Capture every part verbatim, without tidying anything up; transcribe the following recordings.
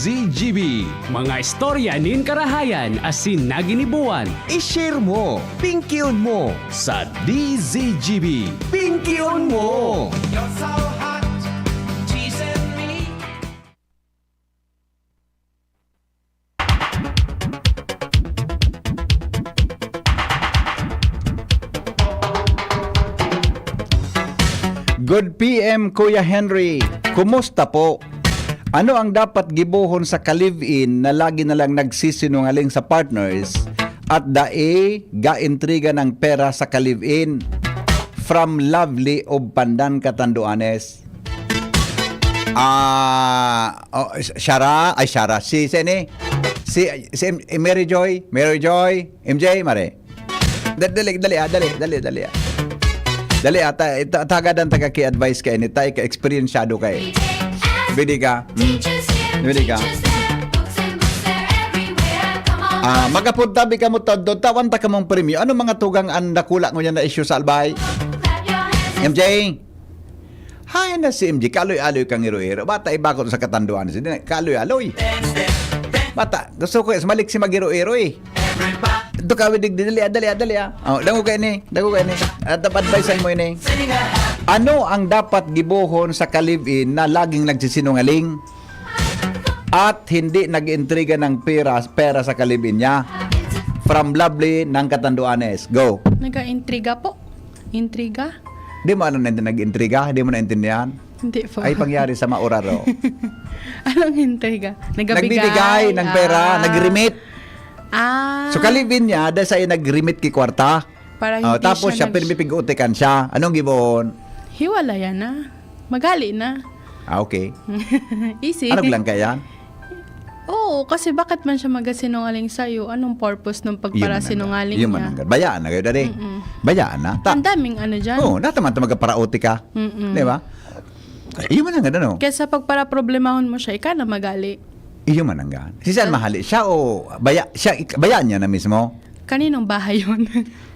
Z G B. Mga istorya nin karahayan asin naginibuan. I-share mo, pingkion mo sa D Z G B. Pingkion mo! You're so hot, teasing me. Good P M, Kuya Henry. Kumusta po? Ano ang dapat gibohon sa ka-live-in na lagi na lang nagsisinungaling sa partners at dai ga-intriga ng pera sa ka-live-in? From Lovely of Pandan, Catanduanes. Ah, oh, Shara, ay, Shara, si, si, ni, si, si M-, eh, Mary Joy, Mary Joy, M J, mare. Da-, dali, dali, ah, dali, dali, dali, ah. Dali, ah, ta-, ta-, tagadan taga ki advice ka ini, tay ka eksperyensyado ka eh. Bidi ka. Hmm? Bidi ka. Ah, magapod tabi kamo tadto, tawan ta kamong premyo. Ano mga tugang an dakula ngunyan na isyu sa Albay? M J? Hay na si M J, kaaloy-aloy kang iro-iro. Bata, ibakot sa katanduan, si Dina, kaaloy-aloy. Bata, gusto ko, eh, sumalik si mag-iro-iro, eh. Ito ka, widig, dali, ah, dali, ah, dali, ah. Oh, dango ka ini, dango ka ini. At advice mo ini. Ano ang dapat gibohon sa ka-live-in na laging nagsisinungaling? At hindi nag-intriga ng pera, pera sa ka-live-in niya. From Lovely ng Catanduanes. Go. Nag-intriga po. Intriga? Di mo alam na hindi nag-intriga? Di mo naintindihan? Hindi po. Ay, pangyari sa mauraro. Anong intriga? Nagbibigay ng pera, ah, nag-remit. Ah. So, ka-live-in niya, dahil sa nag-remit ki kwarta. Para, ah, hindi tapos siya siya, nag- pirmi pig-utikan siya. Anong gibon? Hiwalayan na. Maghali na. Ah, okay. Easy. Ano lang kaya? Oo, kasi bakit man siya magkasinungaling sa'yo? Anong purpose ng pagparasinungaling niya? Yun man ang, yun man ang, bayaan na kayo, dali. Mm-mm. Bayaan na. Ta- Ang daming ano dyan. Oo, nataman ta magparauti ka. Mm-mm. Di ba? Yun man ang ano. Kesa pagparaproblemahon mo siya, ika na magali. Yun man ang gan. Si saan mahali? Siya o baya, siya, ik-, bayaan niya na mismo? Kaninong bahay yun?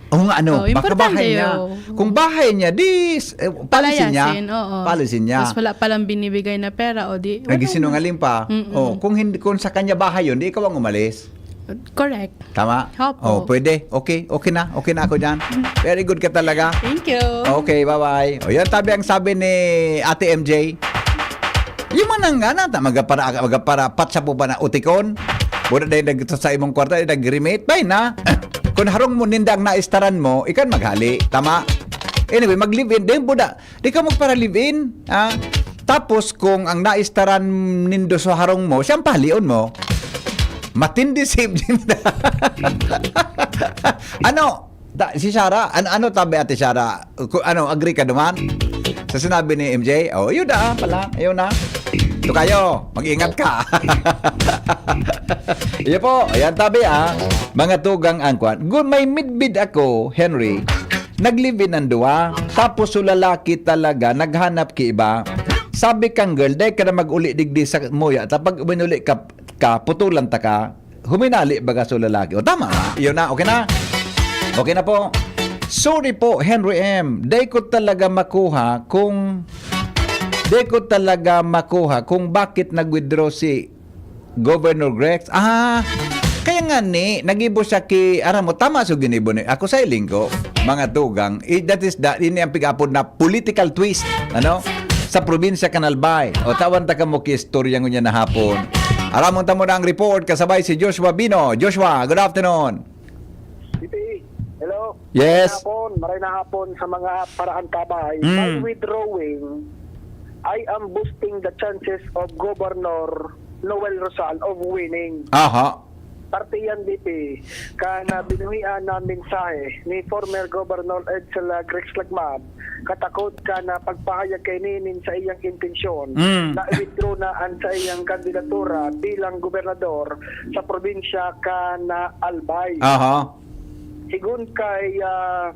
Oo nga, ano, oh, baka importante bahay niya. Yun. Kung bahay niya, di, eh, policy niya. Palayasin, oo. Policy niya. Tapos wala palang binibigay na pera, o di, walang nagsisinungaling pa. Mm-mm. Oh, kung hindi, kung sa kanya bahay yun, di ikaw ang umalis. Correct. Tama? Opo. Oh, pwede. Okay, okay na. Okay na ako dyan. Very good ka talaga. Thank you. Okay, bye-bye. O, yan tabi ang sabi ni Ate M J. Yung manang nga na, ta-, magapara-, magaparapat sa pupa na utikon. Mura na yung nag-, sa imong kwarta, yung nag-remit. Bay na. Kung harong mo, ninda ang naistaran mo, ikan maghali. Tama? Anyway, mag-live-in. Di, buda, di ka magpara-live-in. Ha? Tapos, kung ang naistaran nindo sa harong mo, siyang pahalion mo. Matindi si Ano? Ta-, si Sarah, ano, ano tabi, Ate Sarah? Ku-, ano, agree ka duman? Sa sinabi ni M J? Oh, yun na pala. Ayun na. Ito kayo. Mag-ingat ka. Iyo po. Ayan, tabi, ah. Mga tugang angkwan. Gu-, may midbid ako, Henry. Nag-live-in ang duwa. Tapos, so lalaki talaga, naghanap ki iba. Sabi kang girl, "Dai ka na mag-uli digdi sa muya. Ta pag uminuli ka, ka, putulan ta ka." Huminali baga so lalaki. O, tama nga. Yun na, okay na. Okay na po. Sorry po, Henry M. Dai ko talaga makuha kung, dai ko talaga makuha kung bakit nag-withdraw si Governor Grex. Ah, kaya nga ni, nagibo siya ki, aram mo, tama so ginibo ni, ako sa ilinggo, mga tugang, i-, that is the, ini ang pig-apod na political twist, ano? Sa probinsya kan Albay. O, tawan ta kamo ki istorya ngunyan na hapon. Aramon ta muna ang report kasabay si Joshua Bino. Joshua, good afternoon. P P E, hello. Yes. Maray na hapon, maray na hapon sa mga paraantabay. Mm. By withdrawing, I am boosting the chances of Governor Noel Rosal of winning. Aha. Parte yan, B P, kan binuhian na mensahe ni former Governor Edsel Grex Lagman, katakod kan pagpahayag kaini nin saiyang intensyon Mm. na i-withdraw na an saiyang kandidatura bilang gobernador sa probinsya kan Albay. Aha. Sigon kay, ah,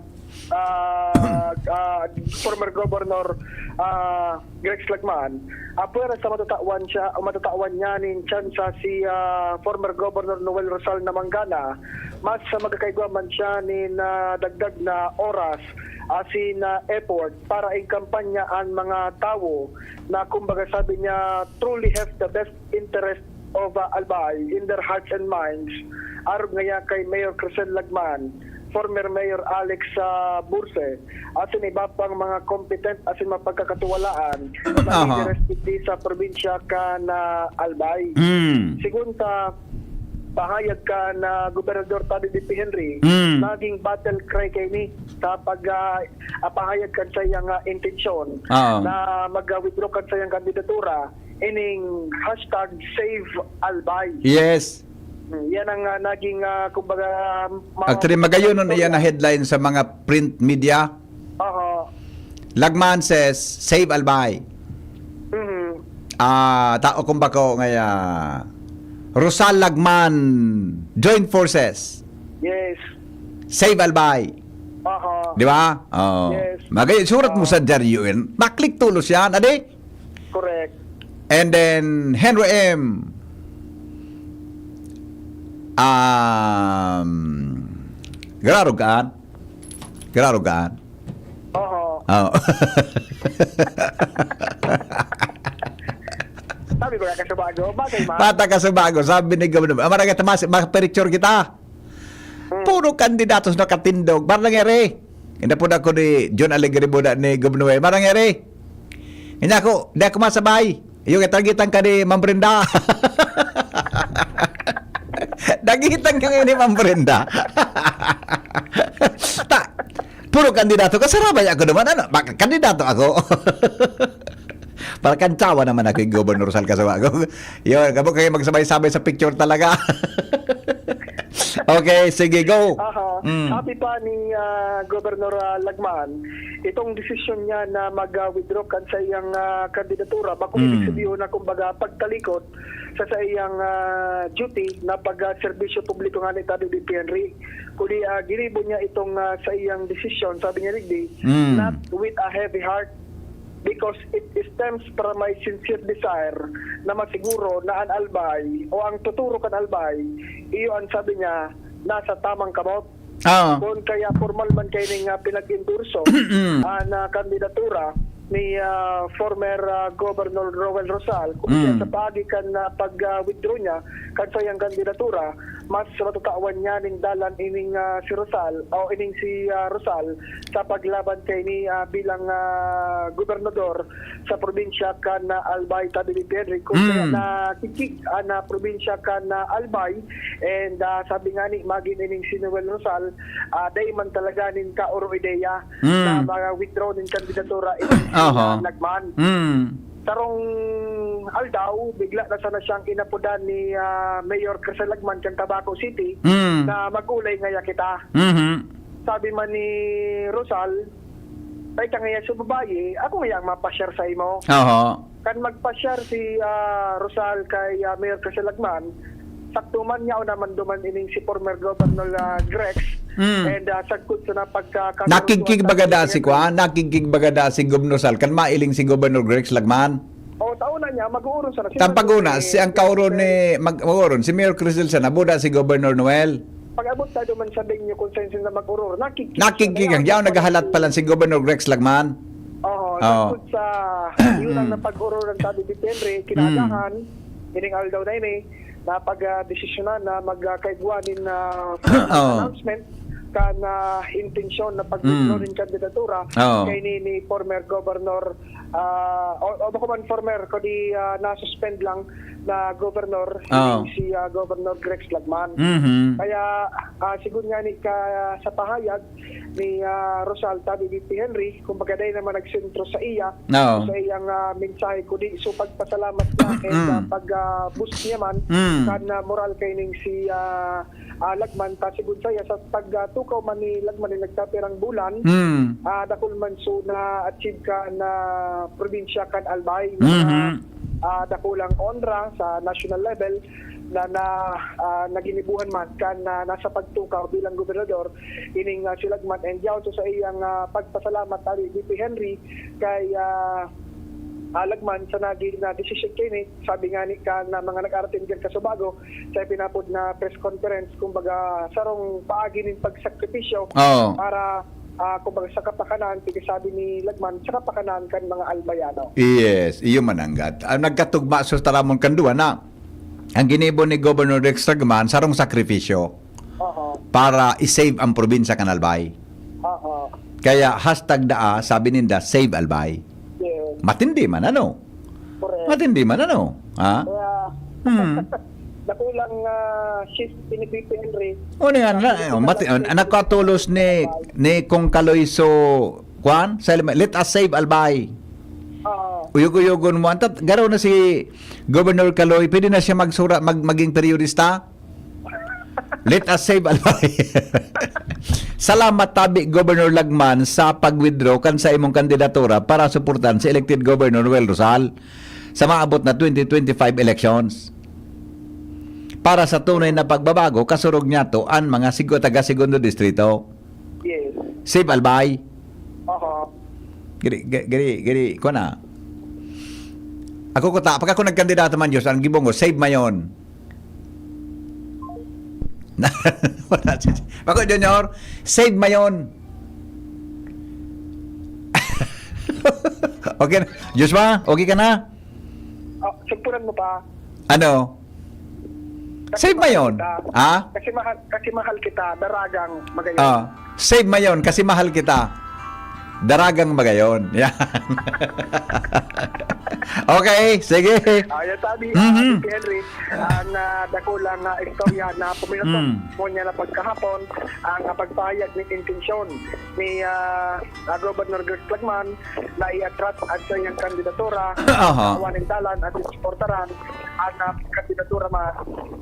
ah, ah, former Governor, ah, Grex Lagman, apwera sa matatawan siya, o matatawan niya nin tsansa si, ah, former Governor Noel Rosal na manggana, mas magkakaigwa man siya nin, ah, dagdag na oras asin, ah, effort para ikampanya an mga tawo na, kumbaga, sabi niya, truly have the best interest of uh, Albay in their hearts and minds, arog ngaya kay Mayor Crisel Lagman, former Mayor Alex uh, Burse, asin iba pang mga competent asin mapagkakatiwalaan na Aha. leaders digdi sa probinsya kan uh, Albay. Mm. Sigun ta pahayag kan uh, Gobernador Taddy D P Henry, Mm. naging battle cry kaini sa pag uh, pahayag kan saiyang uh, intensyon Oo. na mag-withdraw kan saiyang kandidatura ining hashtag Save Albay. Yes. Hmm, yan ang uh, naging, uh, kumbaga, ma- Actually, magayon nun iyan na headline sa mga print media. Oho. Lagman says, "Save Albay." Mhm. Ah, tao kung bako ngaya, Rosal Lagman, join forces. Yes. Save Albay. Oho. Di ba? Oh. Yes. Magayon, surat mo Oo. sa dyaryo yun. Maklik tulos yan, adi? Correct. And then, Henry M. Um, Gararugaan. Gararugaan. Oho. Oh. Sabi ko nga kasubago, bagay man. Bata ka sa bago, sabi ni Gobernador. Amara ka, Tomas, maperitsure kita. Hmm. Puro kandidatos na katindog. Marang ere. Inapod ako ni John Alegre Buda ni Gobernador. Marang ere. Kanya ako, di ako masabay. Yung itargitan ka ni Ma'am Brenda. Nagitan ka ngayon ni Ma'am Brenda. Ta, puro kandidato ka. Sarabay ako naman. Ano? Baka kandidato ako. Para kantsawa naman ako yung Gobernador Sal Kasawago. Yun, kamo kayo magsabay-sabay sa picture talaga. Okay, sige, go. Aha. Mm. Sabi pa ni ah, Governor ah, Lagman, itong desisyon niya na mag-withdraw kan sa iyang ah, kandidatura, bako Mm. ibig sabihin na kumbaga pagtalikod sa sa iyang ah, duty na pag-serbisyo publiko nga ni Tado D P Henry. Kundi ah, ginibo niya itong ah, sa iyang desisyon, sabi niya, Rigdi, Mm. not with a heavy heart, because it stems from my sincere desire na masiguro na an Albay o ang tuturo kan Albay, iyo an sabi niya, nasa tamang kamot. Ah. Kun kaya formal man kayo ning ah, pinag-endorso Mm. an ah, kandidatura ni ah, former ah, Governor Roel Rosal, kung Mm. siya sa paagi kan ah, pag-withdraw niya kan sayang kandidatura, mas matutawan niya ning dalan ining ah, si Rosal o ining si ah, Rosal sa paglaban kay ni ah, bilang ah, gobernador sa probinsya kan ah, Albay, Tado D P Henry. Kung Mm. kaya nakikig an ah, probinsya kan ah, Albay, and ah, sabi nga ni magin ining si Noel Rosal, ah, dai man talaga nin kaoro ideya Mm. na mga withdraw nin kandidatura ining si Aha. ah, Lagman. Mm. Sarong aldaw, bigla na sana siyang inapodan ni ah, Mayor Crisel Lagman kan Tabaco City Mm. na mag-ulay ngaya kita. Mhm. Sabi man ni Rosal, "Ay ka ngaya sa babae, ako ngaya ang mapasyar sa imo." Oho. Kan magpasyar si ah, Rosal kay ah, Mayor Crisel Lagman, sakto man niya o naman duman ining si former Governor ah, Grex, Mm. and ah, sagkod sa napagka- Nakigkig baga da si Kwan? Nakigkig baga da si Gobernador Sal? Kan mailing si Gobernador Grex Lagman? O, taon na niya, mag-uurong sana. Tan pag-una, si ang kauro ni, mag-, mag-uurong, si Mayor Crisel sana, buda si Governor Noel. Pag-abot na duman sa venue kung saan sila mag-urong, nakikita Nakikita, yaon naghahalat pa lang si Governor Grex Lagman. Oo, Oo. Nagpud sa yun ang Mm. napag-ururan sa Duterte, Mm. kinagahan, ining aldaw na ini, napag-desisyonan na magkaigwa nin ah, Oo. announcement kan ah, intensyon na pag-withdraw Mm. nin kandidatura Oo. kay ni, ni former Governor, ah, o, o bako man former, kundi ah, na-suspend lang na Governor, Oo. si ah, Governor Grex Lagman. Mhm. Kaya ah, sigun nga ni ka, sa pahayag ni ah, Rosal Tabi B P Henry, kumbaga dahil naman nagsentro sa iya, Oo. sa iyang ah, mensahe, kundi so pagpasalamat niya and Mm. ah, pag ah, boost niya man Mm. kan ah, moral kay ning si ah, ah, Lagman, ta sigun saya sa pagtukaw man ni Lagman ni nagkapirang bulan, Mm. ah, dakul man so na-achieve kan ah, probinsya kan Albay, Mhm. ah, dakulang onra sa national level na, na ah, naginibuhan man kan ah, nasa pagtukaw bilang gobernador ining ah, si Lagman, and yaon sa iyang ah, pagpasalamat ali B P Henry kay ah, ah, Lagman sa naging na desisyon kini. Sabi nga ni kan ah, mga nag-artender kasubago sa ipinapod na press conference, kumbaga sarong paagi nin pagsakripisyo Oo. para ah, kumbaga sa kapakanan, pinasabi ni Lagman, sa kapakanan kan mga Albayano. Yes, iyo mananggat. Ang nagkatugma sa taramon kan duwa na Ang ginibo ni Governor Rex Lagman, sarong sakripisyo Oo. para i-save ang probinsya kan Albay. Oo. Kaya hashtag daa, sabi ninda, Save Albay. Yes. Matindi man, ano? Correct. Matindi man, ano? Ha? Kaya, Hmm. nakulang ah, shift ni P P Henry. O na nga, na, oh, mati, ang, ang nagkatulos ni, ni Kong Kaloy so, kwan? Sa, let us save Albay. Oo. Uyog-uyogon mo. Antat, garo na si Governor Kaloy, pwede na siya magsura, mag, maging periodista? Let us save Albay. Salamat tabi, Governor Lagman, sa pag-withdraw kan sa imong kandidatura para suportahan si elected Governor Noel Rosal sa maabot na twenty twenty-five elections. Para sa tunay na pagbabago, kasurog niya to ang mga sigo, taga Segundo Distrito. Yes. Save Albay. Oo. Giri, giri, giri, giri, ko na. Ako ko ta, pag ako nagkandidato man, Diyos, ang gibong ko, save mayon. Wala si Paco Junior, save mayon. Okay na. Joshua, okay ka na? Oh, sugpuran mo pa. Ano? Save mayon. Ha? Kasi mahal, kasi mahal kita, daragang magayon. Ah, save mayon kasi mahal kita. Daragang magayon. Yan. Okay, sige. Ah, yan sabi, Mhm. ah, P P Henry, ang ah, dakulang ah, istorya na puminasok Mm. mo niya na pagkahapon, ang ah, pagpahayag ni intensyon ni ah, ah, Governor Greg Lagman na i-attract ang kanyang kandidatura Aha. sa Waning Dalan at suportaran ang ah, kandidatura man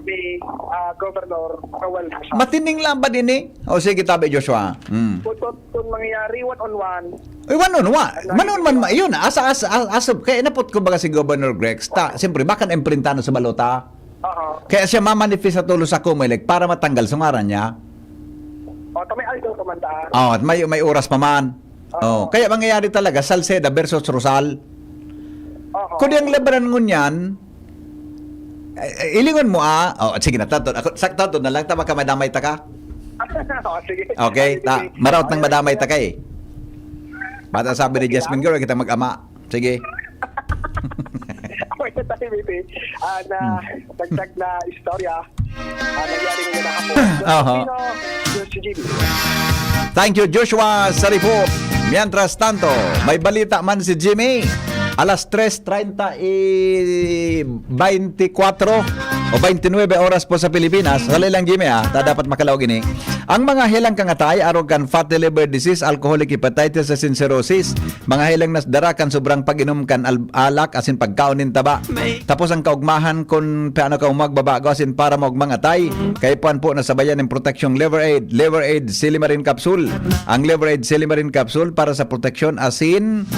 ni ah, Governor Noel Rosal. Matinding laban ini. O sige, tabi Joshua. Mm. Kung, kung, kung mangyayari one on one, Uy, one on one. One on one, ma-, yun. Asa, asa, asa, asa, kaya napot ko baga si Governor Grex. Ta, siyempre, baka na-imprenta na sa balota. Oo. Kaya siya mamanifest sa tulos sa Comelec para matanggal sa ngaran niya. O, ta may aldaw pa man ta. Oh, at may, may oras pa man. Oh, kaya mangyayari talaga, Salceda versus Rosal. Oo. Kung ang labanan ngunyan, eh, eh, ilingon mo ah. Oh, sige na, tatod. Ako, sa tatod na lang, tama ka, madamay ta ka. O, sige. Okay, ta, maraot nang madamay ta ka eh. Bata sabi ni Jasmine Girl, kita mag-ama. Sige. Okay na tayo, Bibi. Ah, na dagdag na istorya. Ah, nangyari nga na ako. Aha. Sino? Yung si Jimmy. Thank you, Joshua Sarifo. Mientras tanto, may balita man si Jimmy. Alas tres treinta y veinticuatro o veintinueve oras po sa Pilipinas. Dali lang, Jimmy, ah. Ta dapat makalaog ini. Ang mga helang kangatay, arog kan fatty liver disease, alcoholic hepatitis, asin cirrhosis. Mga helang nas dara kan sobrang pag-inom kan al-, alak, asin pagkaon nin taba. Tapos ang kaugmahan kun paano ka magbabago asin para maugmang atay. Kaipuhan po na sabayan nin proteksyong Liver Aid, Liver Aid Silimarin Capsule. Ang Liver Aid Silimarin Capsule para sa proteksyon asin,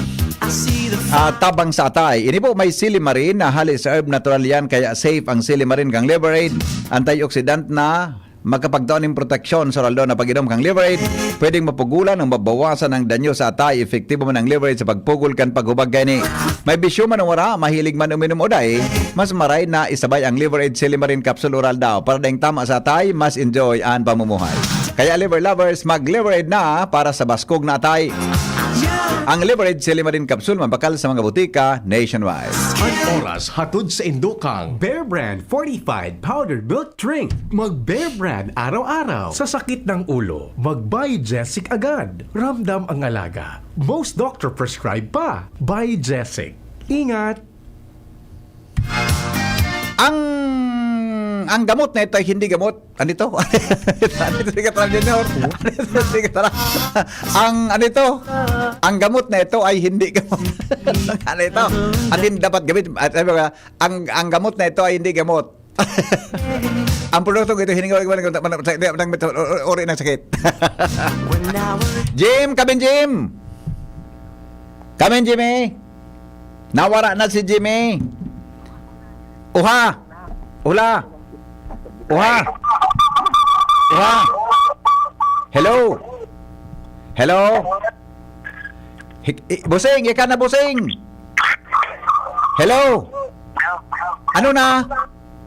ah, tabang sa atay. Ini po may silimarin na hali sa herb, natural yan, kaya safe ang silimarin kang Liver Aid. Antioxidant na makapagtao nin proteksyon sa aldaw na pag-inom kang Liver Aid. Pwedeng mapugulan o mabawasan ang danyo sa atay. Epektibo man ang Liver Aid sa pagpugol kan paghubag kaini. May bisyo man o wara, mahilig man uminom o dai, mas maray na isabay ang Liver Aid Silimarin Capsule Oral daw para daing tama sa atay, mas enjoy ang pamumuhay. Kaya Liver Lovers, mag Liver Aid na para sa baskog na atay. Ang Liver Aid Silimarin Capsule mabakal sa mga botika nationwide. An oras hatod sa indokang Bear Brand fortified powdered milk drink. Mag Bear Brand araw-araw. Sa sakit ng ulo, mag Biogesic agad. Ramdam ang alaga. Most doctor prescribe pa. Biogesic. Ingat! Ang ang gamot na ito ay hindi gamot. Ano ito? Ano ito, Secretary Junior? Ano ito, Secretary? Ang ano ito? Ang gamot na ito ay hindi gamot. Ano ito? At hindi dapat gamit. At, ano ba, ang ang gamot na ito ay hindi gamot. Ang produktong ito hiningaw uri ng sakit. Jim, Kabin Jim. Kabin Jimmy. Nawara na si Jimmy. Uha. Ula. Uha. Uha. Hello. Hello. Hik- i- Busing, ika na, Busing. Hello. Ano na?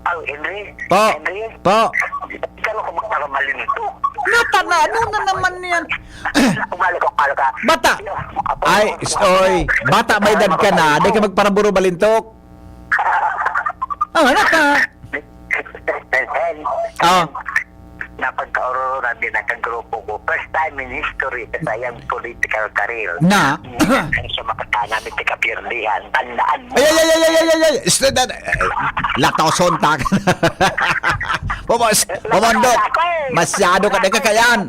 Ang Henry. Po. Henry. Po. Ikaw ako magparamalin ito. Nata na, ano na naman yan? Umali ko, umali ka. Bata. Ay, s- oy, bata may edad ka na, di ka magparaburo balintok. Oh, anak ka. Ah. Napagkaororan din ang kagrupo ko. First time in history sa iyang political career. Na? Ang sa makatana, may tikapirdihan. Tandaan mo. Ay, ay, ay, ay, ay, ay, ay, ay. Stop that. Eh, Latoson ta ka. Bumos, bumondok. Masyado ka na kakayan.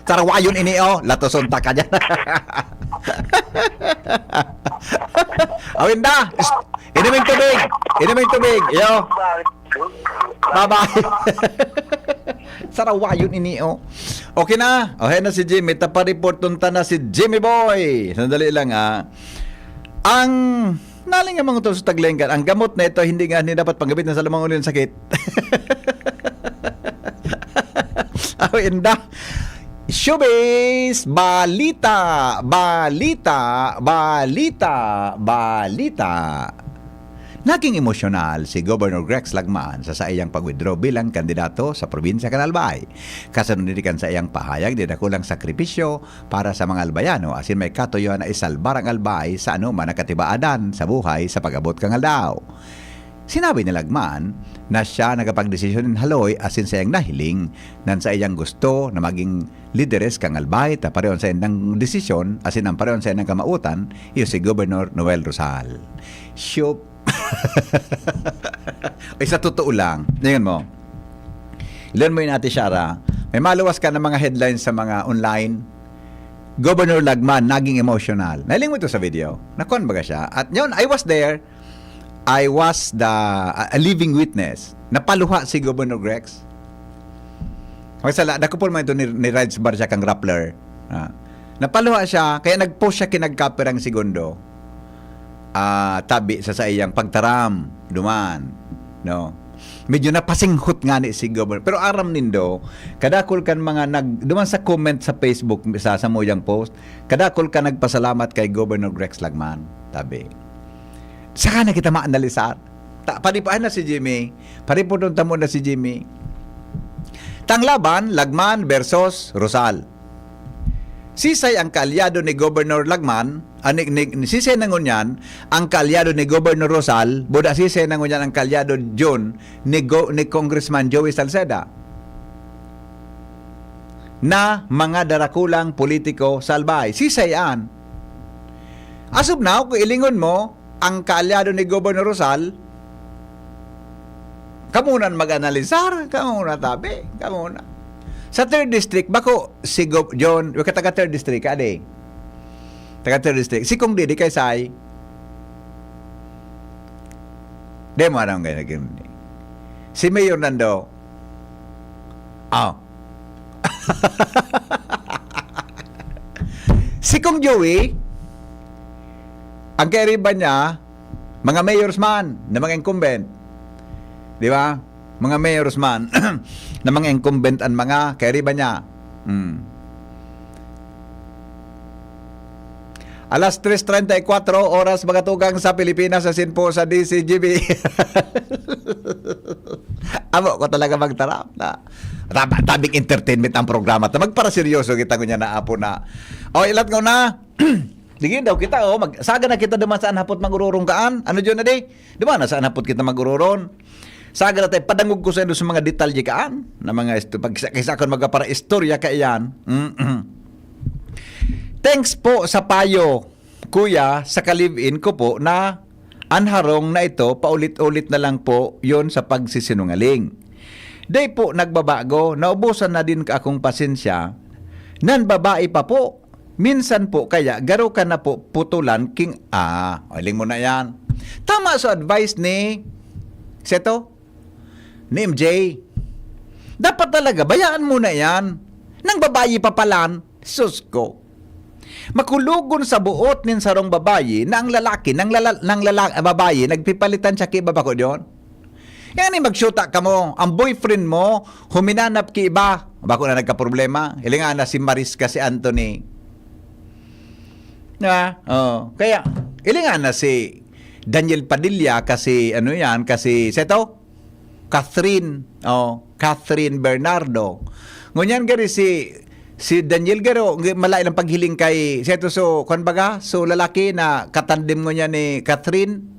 Sarawayon ini, oh. Latoson ta ka dyan. Awinda. Inuming tubig. Inuming tubig. Yo. Bye-bye. Sarawayon ini, oh. Okay na. Okay na si Jimmy. Tapareport ta na si Jimmy Boy. Sandali lang, ah. Ang naling nga mga tao sa Taglenggan, ang gamot na ito, hindi nga, hindi dapat panggamitan sa lumang uli ng sakit. Aw, inda. Showbiz! Balita! Balita! Balita! Balita! Naging emosyonal si Governor Grex Lagman sa saiyang pag-withdraw bilang kandidato sa probinsya kan Albay. Kasanunod kan saiyang pahayag, dakulang sakripisyo para sa mga Albayano, asin may katuyuan na isalbar ang Albay sa anoman na katibaadan sa buhay sa pag-abot kan aldaw. Sinabi ni Lagman na siya nagapagdesisyon nin haloy asin saiyang nahiling nan saiyang gusto na maging lideres kan Albay ta parehon saindang desisyon asin an parehon saindang kamawotan iyo si Gobernador Noel Rosal. Shup. Ay, sa totoo lang, ngayon mo, ilan mo yun, Ate Shara, may maluwas ka ng mga headlines sa mga online, Governor Lagman, naging emotional. Nahiling mo ito sa video? Nakuan baga siya? At yun, I was there. I was the a, a living witness. Napaluha si Governor Grex. Magsala, dako po naman ito ni, ni Rides Barcia kang Rappler. Ah. Napaluha siya, kaya nag-post siya kinagkapirang segundo. Ah, tabi sa saiyang pagtaram, duman. No? Medyo napasinghot nga ni si Governor. Pero aram nindo, kadakol kan mga nag, duman sa comment sa Facebook, sa, sa muyang post, kadakol ka nagpasalamat kay Governor Grex Lagman. Tabi. Saka na kita maanalisar. Ta, panipahan na si Jimmy. Panipunon ta muna si Jimmy. Tanglaban, Lagman versus Rosal. Sisay ang kaalyado ni Governor Lagman, ah, ni, ni, sisay na ngunyan ang kaalyado ni Governor Rosal, buda sisay na ngunyan ang kaalyado Jun ni, Go, ni Congressman Joey Salceda na mga darakulang politiko sa Albay. Sisay an? As of now, kung ilingon mo, ang kaalyado ni Governor Rosal, kamo na mag-analisar, kamo na tabi, kamo na. Sa third district, bako si Gov John, yung taga third district, ade. Taga third district. Si Kong Didi kay Sai. Di mo alam kayo naging. Si Mayor Nando. Ah. Si Kong Joey, ang kairiba niya, mga mayors man, na mga incumbent. Di ba? Mga mayors man, na mga incumbent ang mga kairiba niya. Hmm. Alas tres treinta y cuatro oras, mga tugang sa Pilipinas, asin po sa D C G B. Amo ko talaga magtarap na. Tab- tabing entertainment ang programa. Ta magparaseryoso kita ngunyan na apo na. O, ilat ko na. Digin daw kita, oh. Mag, saga na kita duman sa anhapot magururong kaan. Ano dyan na di? Duman na sa anhapot kita magururong. Saga na tayo, padangog ko sa inyo sa mga detalye kaan. Na mga isto, pag isa, isa akong magpara istorya kaiyan. Mm-mm. Thanks po sa payo, Kuya, sa ka-live-in ko po na an harong na ito, paulit-ulit na lang po yon sa pagsisinungaling. Di po nagbabago, naubusan na din akong pasensya. Nan babae pa po, minsan po kaya garo ka na po putulan king, ah, oiling mo na yan. Tama sa advice ni, seto? Ni M J. Dapat talaga, bayaan mo na yan. Nang babayi pa palan, sus ko. Makulogon sa buot nin sarong babayi na ang lalaki, nang, lala, nang lala, babayi, nagpipalitan siya ki babako diyon. Yan ni magsyuta kamo, ang boyfriend mo, huminanap ki iba. Bako na nagkaproblema. Ilingan na si Maris ka si Anthony. Diba? Oh, kaya, ilingan na si Daniel Padilla kasi, ano yan, kasi, seto? Catherine, oh, Catherine Bernardo. Ngunyan gari si, si Daniel Garo, malain ang paghiling kay, seto so, kwan baga, so lalaki na katandem ngunyan ni Catherine.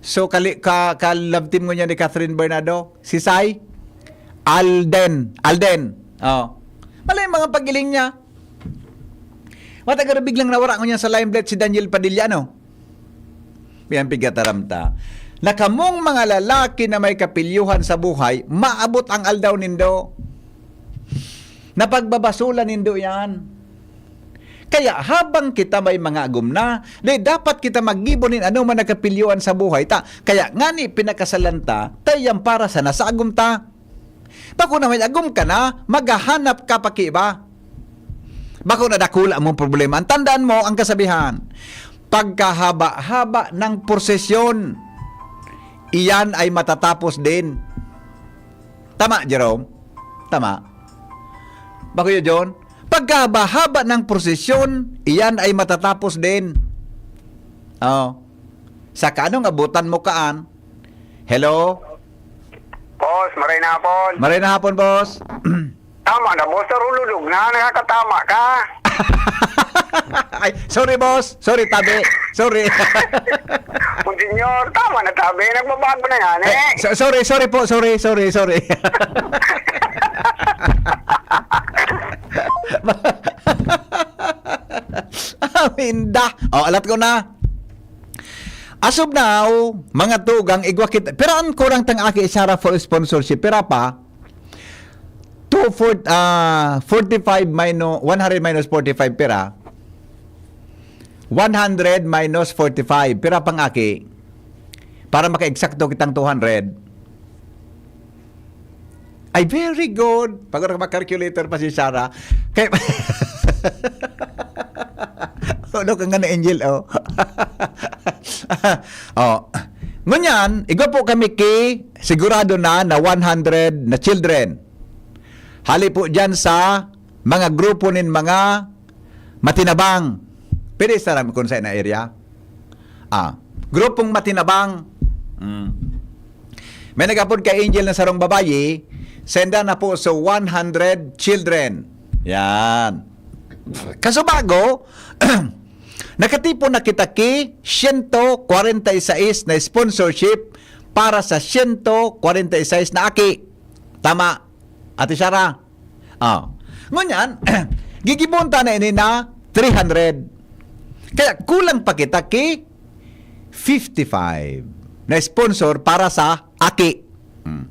So, kali-, ka, ka-love team ngunyan ni Catherine Bernardo? Si Sai? Alden. Alden. Oh. Mali yung mga pagiling niya. Matagal biglang nawara ngunyan sa limelight si Daniel Padilla, no? Yan pigataram ta. Na kamong mga lalaki na may kapilyuhan sa buhay, maabot ang aldaw nindo. Napagbabasulan nindo yan. Kaya habang kita may mga agom na, di dapat kita maggibo nin anoman na kapilyuhan sa buhay ta. Kaya ngani pinakasalan ta, ta yan para sana sa agom ta. Bako na may agom ka na, maghahanap ka pa ki iba. Bako na dakula mong problema. Ang tandaan mo, ang kasabihan, pagkahaba-haba ng prosesyon, iyan ay matatapos din. Tama, Jerome? Tama. Ba, Kuya John? Pagkahaba-haba ng prosesyon, iyan ay matatapos din. Oh. Sa kanong abutan mo kaan? Hello? Boss, maray na hapon. Maray na hapon, boss. Tama na, boss. Narululog na. Nakakatama ka. Ay, sorry, boss. Sorry, tabi. Sorry. Monsignor, tama na tabi. Nagbabago na yan, eh. Ay, so- sorry, sorry po. Sorry, sorry, sorry. Aminda. Oh, alat ko na. As of now, mga tugang, igwa kita. Pero ang kurang tang aki, Sarah, for sponsorship. Pira pa? Two, four, ah, forty-five minus, one hundred minus forty-five, pira? One hundred minus forty-five. Pira pang aki? Para maka-eksakto kitang two hundred. Ay, very good. Pag ka calculator pa si Sarah. Kay... Ulo ka nga na, Angel, oh. Oh. Ngunyan, igwa po kami ki, sigurado na, na one hundred na children. Hali po dyan sa mga grupo nin mga matinabang. Pwede sa alam kung sa na area? Ah, grupong matinabang. Mm. May nagapod kay Angel na sarong babayi, senda na po sa one hundred children. Yan. Kaso bago, nakatipon na kita ki siyento kwarenta y sais na sponsorship para sa siyento kwarenta y sais na aki. Tama, Ate Sarah? Oh. Ngunyan, gigibon ta na ini na three hundred. Kaya kulang pa kita ki fifty-five na sponsor para sa aki. Hmm.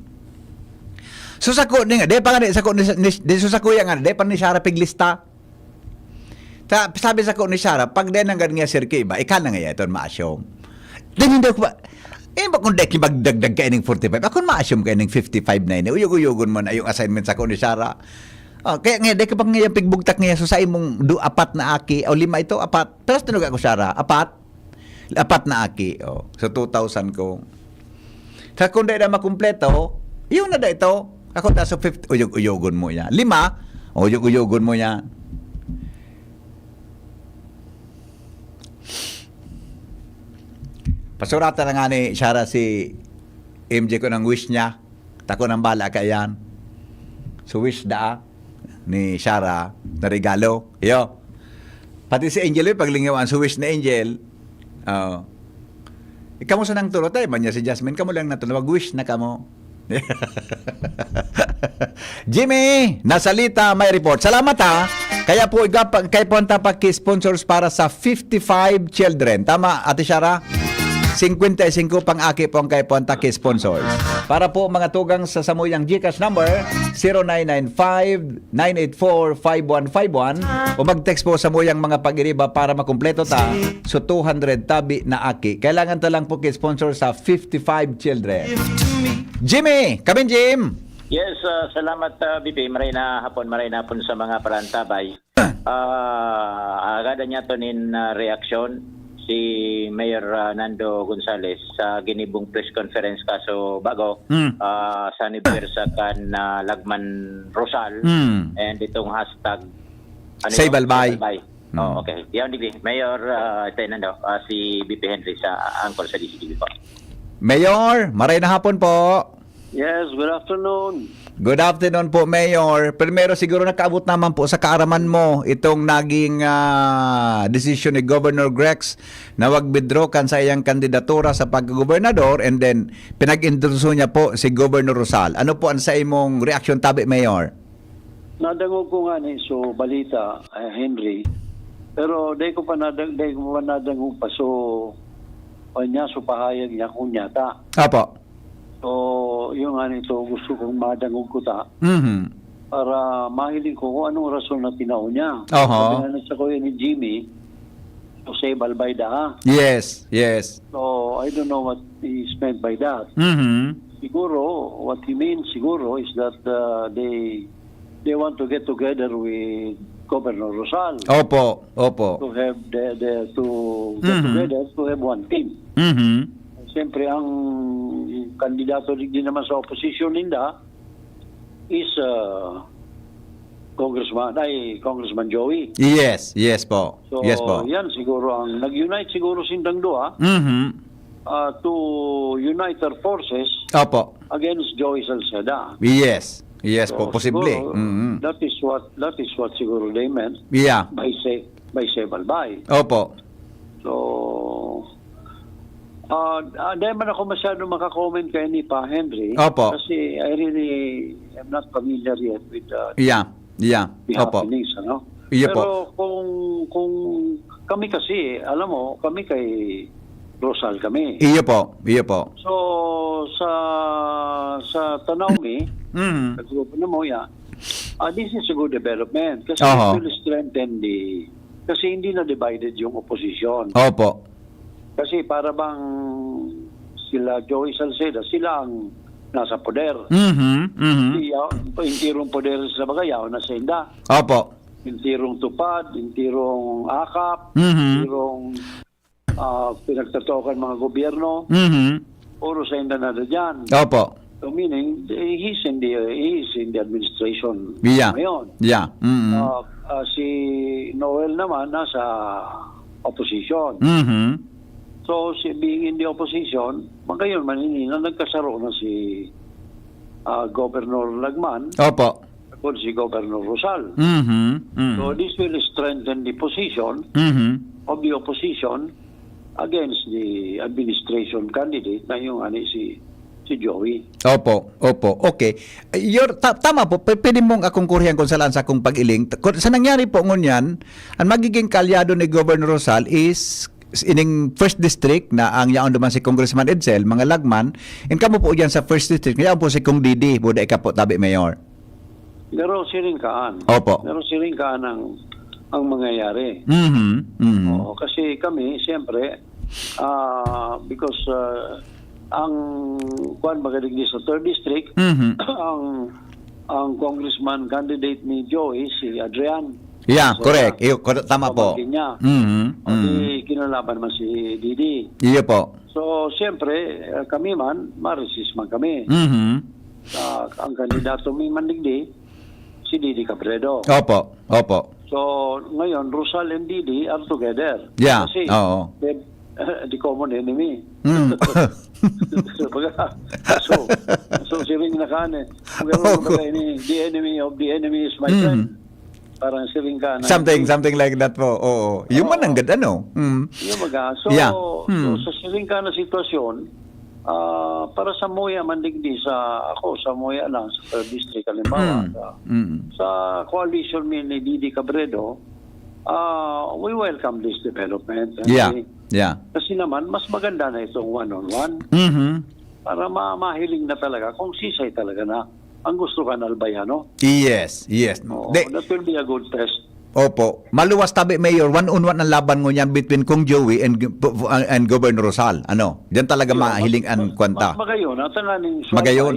So, sako ni nga, di pa nga ni, sako ni, ni, di, so, sako yan nga, di pa ni Sarah piglista. Ta, sabi sako ni Sarah, pag di nanggad nga sir ki iba, ikaw na nga iton maasyom. Di, hindi ako ba, eh, ba kung di ki magdagdag ka ining forty-five, akon maasyom ka ining fifty-five na ini, uyog-uyogon mo na yung assignment sako ni Sarah. Oh, kaya nga, di ka pa nga yung pigbugtak nga, so sa imong du, apat na aki, o lima ito, apat. Pero tinuga ko, Sarah, apat? Apat na aki, oh. So, two thousand ko. Sa kung di na makumpleto, yun na da ito. Ako, taso fifty, uyog-uyogon mo yan. Lima, uyog-uyogon mo yan. Pasuratan na nga ni Sarah si M J ko ng wish niya. Tako ng bala ka yan. So, wish da ni Sarah na regalo. Iyo. Pati si Angel, eh, paglingawan, so wish ni Angel. Oo. Ikaw mo sanang turot, eh, man niya si Jasmine, kamo lang na to, mag-wish na kamo. Jimmy, nasalita, may report. Salamat, ha. Kaya po, igwa pa, kay Puanta pa ki sponsors para sa fifty-five children. Tama, Ate Shara? Cincuenta y cinco pang aki po ang kay Puanta ki sponsors. Para po mga tugang sa samuyang GCash number, zero nine nine five, nine eight four, five one five one, o mag-text po sa muyang mga pag-iriba para makumpleto ta so two hundred tabi na aki. Kailangan ta lang po ki-sponsor sa fifty-five children. Jimmy! Kamin, Jim! Yes, ah, salamat, ah, B P. Maray na hapon, maray na hapon sa mga parantabay. Ah, agada niya to nin, ah, reaksyon si Mayor, ah, Nando Gonzales sa ginibong press conference kaso bago, Hmm. ah, sa anniversary kan, ah, Lagman Rosal Hmm. and itong hashtag ano Save yun? Albay. Save Albay. Hmm. Oh, okay. Yan, B P. Mayor, ah, ito yun, ano, ah, si B P Henry sa anchor sa D C T V po. Mayor, maray na hapon po. Yes, good afternoon. Good afternoon po, Mayor. Primero, siguro nakaabot naman po sa kaaraman mo itong naging ah, desisyon ni Governor Grex na wag-withdraw kan sa iyang kandidatura sa pagkagobernador, and then pinag-endorso niya po si Governor Rosal. Ano po ang sa imong reaksyon tabi, Mayor? Nadangog ko nga ni so balita, eh, Henry. Pero dai ko pa nadang dai ko pa nadangog pa so kanya so pahayag niya kung nyata. Apo. So, yung nga nito gusto kong madangog ko ta Mhm. para mahiling ko kung anong rason na tinao niya. Aha. Sabi nga sa kuya ni Jimmy, Jose Balbayda, ha? Yes, yes. So, I don't know what is meant by that. Mhm. Siguro, what he means siguro is that uh, they they want to get together with Governor Rosal Opo, opo. to have the, the to get Mhm. together to have one team. Mhm. Siyempre, ang kandidato din naman sa opposition ninda is uh, Congressman, ay, Congressman Joey. Yes, yes po. So, Yes po. yan siguro ang nag-unite siguro sindang duha Mhm. uh, to unite our forces Opo. against Joey Salceda. Yes. Yes So, po, posible. siguro, Mhm. That is what that is what siguro they meant Yeah. by say by say balbay. Opo. So, ah uh, dahil man ako masyado makakomment kay ni Pa Henry, Opo. Kasi I really am not familiar yet with uh, Yeah. Yeah. the Opo. happenings, ano? Iya po. Pero kung kung kami kasi, alam mo, kami kay Rosal kami. Iyo po. Iyo po. So, sa sa tanaw mi, Mhm. sa grupo na mo, ya, ah, this is a good development kasi Aha. It will strengthen the, kasi hindi na divided yung opposition. Opo. Kasi para bang sila Joey Salceda, sila ang nasa poder. Mhm. Mhm. Hindi, ah, intirong poder sa Bagayaw na sa inda. Opo. Intirong tupad, intirong akap, Mhm. intirong ah, pinagtatokan mga gobyerno, Mhm. puro sa inda na dyan. Opo. So meaning, he's in the, he's in the administration Yeah. ngayon. Yeah. Mhm. Ah, ah, si Noel naman nasa opposition. Mhm. So, si being in the opposition, magayon man ini na nagkasaro na si ah, Governor Lagman Opo. at si Governor Rosal. Mhm. Mhm. So, this will strengthen the position Mhm. of the opposition against the administration candidate na yung ani si si Joey. Opo, opo. Okay. Your, ta- tama po, p- pwede mong akong kuryan kung saan sa akong pag-iling. T- kung- Sa nangyari po ngunyan, ang magiging kaalyado ni Governor Rosal is ining first district na ang yaon duman si Congressman Edsel, mga Lagman, and kamo po dyan sa first district, yaon po si Kong Didi, buda ika po tabi mayor. Pero siring kaan. Opo. Pero siring kaan ang ang mangyayari. Mhm. Mhm. Oo, kasi kami, siyempre, ah, because ah, ang kuan magaling sa third district, Mhm. ang ang congressman candidate ni Joey si Adrian. Yeah, So, correct. Iyo, kor- tama po. Pamangkin niya. Mhm. O di Mhm. kinalaban man si Didi. Iyo po. So, siyempre, eh, kami man, ma-resist man kami. Mhm. Ah, ang kandidato mi man digdi, si Didi Cabredo. Opo, opo. So, ngayon, Rosal and Didi are together. Yeah, Kasi, oo. eh, the common enemy. Mm. Baga, so, so siring na kaan eh. Baga, Oo. baga ini, the enemy of the enemy is my Mm. friend. Parang siring ka na. Something, something like that po. Oo. Yung Oo. man ang ganda, no? Mm. Yung baga. So, Yeah. so Hmm. sa siring ka na sitwasyon, ah, para sa muya man digdi sa ako, sa muya lang, sa third district, halimbawa, Mm. sa, Mm. sa coalition mi ni Didi Cabredo, ah, we welcome this development. Yeah. Kasi, Yeah. kasi naman, mas maganda na itong one-on-one Mhm. para ma mahiling na talaga kung sisay talaga na ang gusto kan Albayano. Yes, yes. Oo, De, that will be a good test. Opo. Maluwas tabi, Mayor, one on one ang laban ngunyan between Kong Joey and and Governor Rosal. Ano? Diyan talaga Yun, mahiling mas- ang mas- kwanta. Mas magayon, at tanganing Magayon.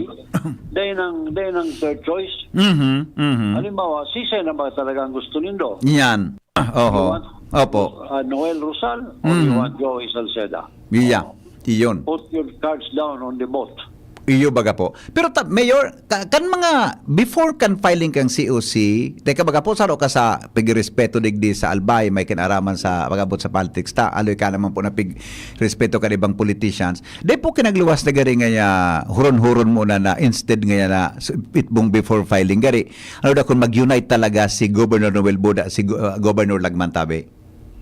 Dahil ng, dahil ng third choice. Mhm, mhm. Halimbawa, sisay na ba talaga ang gusto nindo? Yan. You Oho. want, Opo. uh, Noel Rosal or you Mhm. want Joey Salceda? Yeah. Iyon. Put your cards down on the boat. Iyo baga po. Pero ta, Mayor, ka, kan mga, before kan filing kang C O C, teka baga po, saro ka sa pagrespeto digdi sa Albay, may kinaraman sa pag-abot sa politics ta, aloy ka naman po na pig respeto kan ibang politicians. Di po kinagluwas na gari nga ya, huron-huron mo na, na instead nga ya na s-, itbong before filing gari. Ano da kung mag-unite talaga si Governor Noel Buda, si Go-, uh, Governor Lagman Tabe?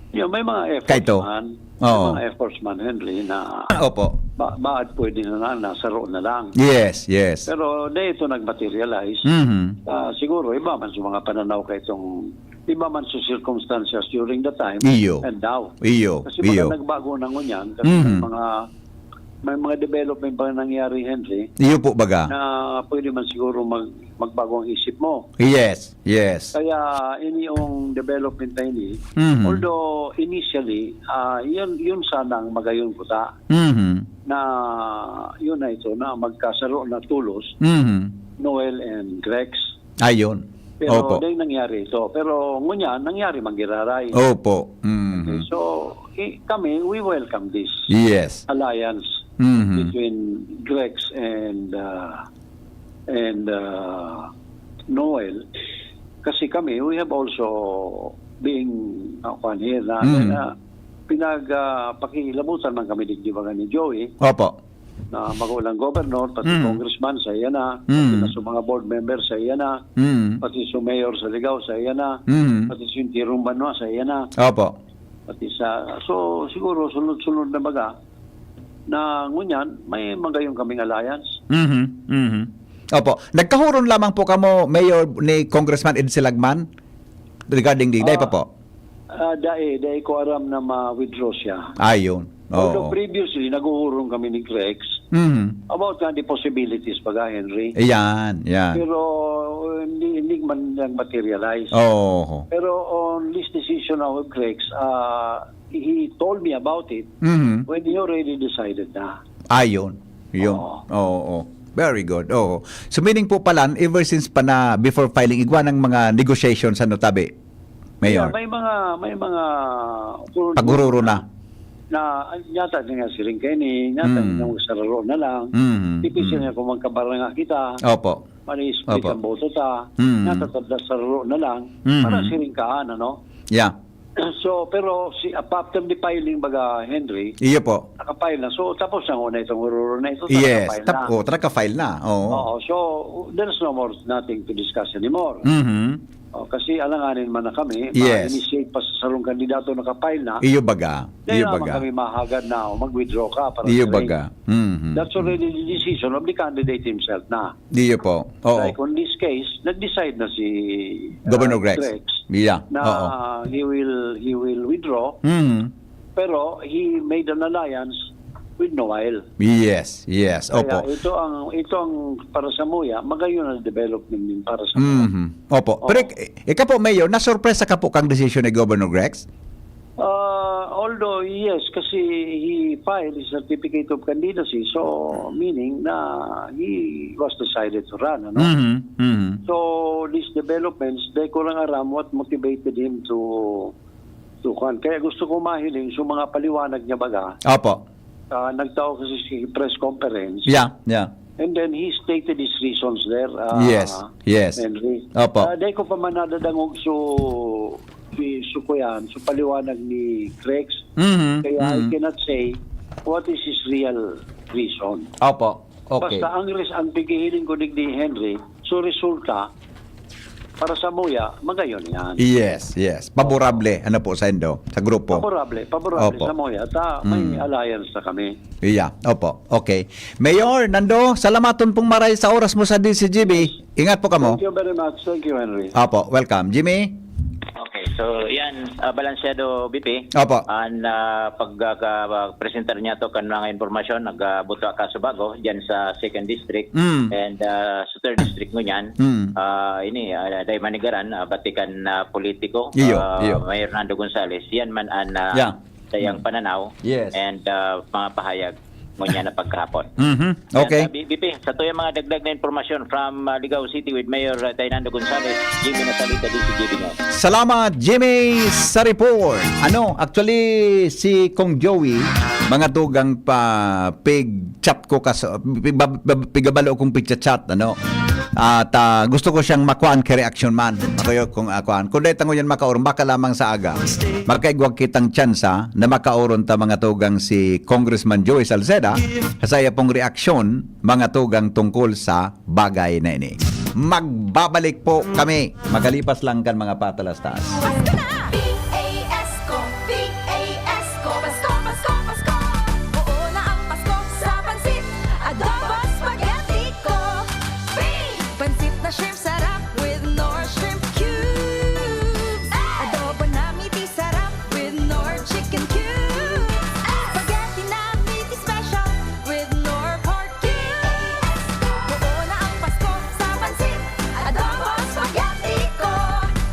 Yeah, may mga efforts Kaito. man. May Oo. mga efforts man, Henry, na Opo. ba, baad pwede na lang, nasaro na lang. Yes, yes. Pero di ito nag-materialize. Mhm. Ah, siguro, iba man sa mga pananaw ka itong, iba man sa circumstances during the time Iyo. and now. Iyo, Kasi iyo. baka nagbago na ngunyan, kasi may Mhm. mga, may mga development pa nangyari, Henry, Iyo po baga. na pwede man siguro mag, magbago ang isip mo. Yes, yes. Kaya ini yung development na ini, Mhm. although initially, ah, yun, yun sana ang magayon ko ta, Mhm. na yun na ito, na magkasaro na tulos, Mhm. Noel and Grex. Ayun. Pero Opo. dahil nangyari ito. Pero ngunyan, nangyari manggiraray. Opo. Mhm. Okay, so, i-, kami, we welcome this Yes. alliance Mhm. between Grex and, uh, and, uh, Noel. Kasi kami, we have also been, uh, kuwan here na, Mm. na pinag, ah, pakilabutan man kami digdi baga ni Joey, Opo. na magulang governor, pati Mm. congressman sa iya na, pati Mm. na sa mga board members sa iya na, Mm. pati sa mayor sa Ligao sa iya na, Mm. pati sa Intirong Banwa sa iya na. Opo. Pati sa, so, siguro sunod-sunod na baga, na ngunyan, may magayon kaming alliance. Mhm, mhm. Opo. Nagkahuron lamang po kamo, Mayor, ni Congressman Ed Silagman? Regarding di, dai pa Ah, po? ah, dai, dai ko aram na ma-withdraw siya. Ayun. Although Oo. previously, naghuhuron kami ni Grex Mhm. about nga the possibilities, baga, Henry. Yan, yan. Pero, uh, hindi, hindi man nag-materialize. Oo. Pero on this decision now of Grex, ah, he told me about it Mhm. when he already decided na. Ayun. Yun. Oo. Oo, oo. Very good. Oo. So, meaning po pala, ever since pa na before filing, igwa ng mga negotiations, ano, tabi? Mayor. Yeah, may mga, may mga Paghururo na. na, yata na nga siring kayo ni, yata Mm. na sararo na lang. Mm, Tipis mm. na kung magkabaranga kita, Opo. mali-split Opo. ang boto ta, Mm. yata ta-, sararo na lang. Mm. Para siring kaan, ano? Yeah. So, pero si, after the filing, baga, Henry, Iyo po. nakapile na. So, tapos na muna itong hururo na ito, Yes. nakapile Tap-, na. oh, nakapile na. Oo. Oo, so, there's no more, nothing to discuss anymore. Mhm. Oh, kasi alanganin man na kami, Yes. ma-initiate pa sa sarong kandidato nakapile na. Iyo baga. Dahil Iyo naman baga. kami mahagad na, o mag-withdraw ka para Iyo sa baga. Mhm. That's already the decision of the candidate himself na. Iyo po. Oo. Like on this case, nag-decide na si, uh, Governor Grex. Grex Yeah. na Oo. he will, he will withdraw, Mhm. pero he made an alliance with Noel. Yes, yes. Kaya Opo. ito ang, ito ang para sa Muya, magayon na development din para sa Muya. Mhm. Opo. Oo. Pero ik-, ikaw po, Mayor, nasurpresa ka po kang desisyon ni Governor Grex? Ah, although, yes, kasi he filed his certificate of candidacy, so meaning na he was decided to run, ano? Mhm, mhm. So, these developments, di ko lang aram what motivated him to, to kwan. Kaya gusto ko mahiling sa mga paliwanag niya baga. Opo. Ah, nagtao kasi si press conference. Yeah, yeah. And then he stated his reasons there, ah, Yes, yes. Henry. Opo. Ah, dahil ko pa man nadadangog so, si, so ko yan, so paliwanag ni Grex. Mhm, Kaya I mhm. cannot say what is his real reason. Opo. Okay. Basta ang res-, ang paghihiling ko digdi, Henry, so resulta, para sa Muya, magayon yan. Yes, yes. Paborable, ano po, sa indo, sa grupo. Paborable, paborable Opo. sa Muya. Ta, may Mhm. alliance na kami. Yeah, opo. Okay. Mayor Nando, salamaton pong maray sa oras mo sa D C G B. Yes. Ingat po kamo. Thank you very much. Thank you, Henry. Opo, welcome. Jimmy? Okay, so yan, ah, balansyado, B P. Opo. An, ah, pag, ah, ka-, presentar niya to kan mga impormasyon, nag, ah, butwa ka subago dyan sa second district Mm. and, ah, sa third district ngunyan. Mm. Ah, ini, ah, dai manigaran, ah, batikan na politiko, Iyo, ah, iyo. Mayor Nando Gonzales. Yan man an, ah, Yeah. sa iyang Mm. pananaw Yes. and, ah, mga pahayag ngunyan na pagkahapon. Mhm. Yan, Okay. ah, B-, B P, sa tuyang mga dagdag na impormasyon from, ah, Ligao City with Mayor, ah, Tainando Gonzales, Jimmy Nasalita, D C G B News. Salamat, Jimmy, sa report. Ano, actually, si Kong Joey, Mga tugang pa, pig-chat ko kas-, pig-, bab-, bab-, pigabalo kong pigcha-chat, ano? At, ah, gusto ko siyang makuhaan kay reaction man. Ako yun kung, ah, kuhaan. Kung dahil tango yan makaoron, baka lamang sa aga, makaigwag kitang tsansa na makaoron ta mga tugang si Congressman Joey Salceda sa iya pong reaksyon, mga tugang tungkol sa bagay na ini. Magbabalik po kami. Magalipas lang kan mga patalastas. Pasko na! P A S ko, P A S ko, Pasko, Pasko, Pasko. Oo na ang Pasko sa pansit, adobo, spaghetti ko. P! Pansit na shrimp sarap with Knorr Shrimp Cubes. Adobo na miti sarap with Knorr Chicken Cubes. Spaghetti na miti special with Knorr Pork Cubes. Oo na ang Pasko sa pansit, adobo, spaghetti ko.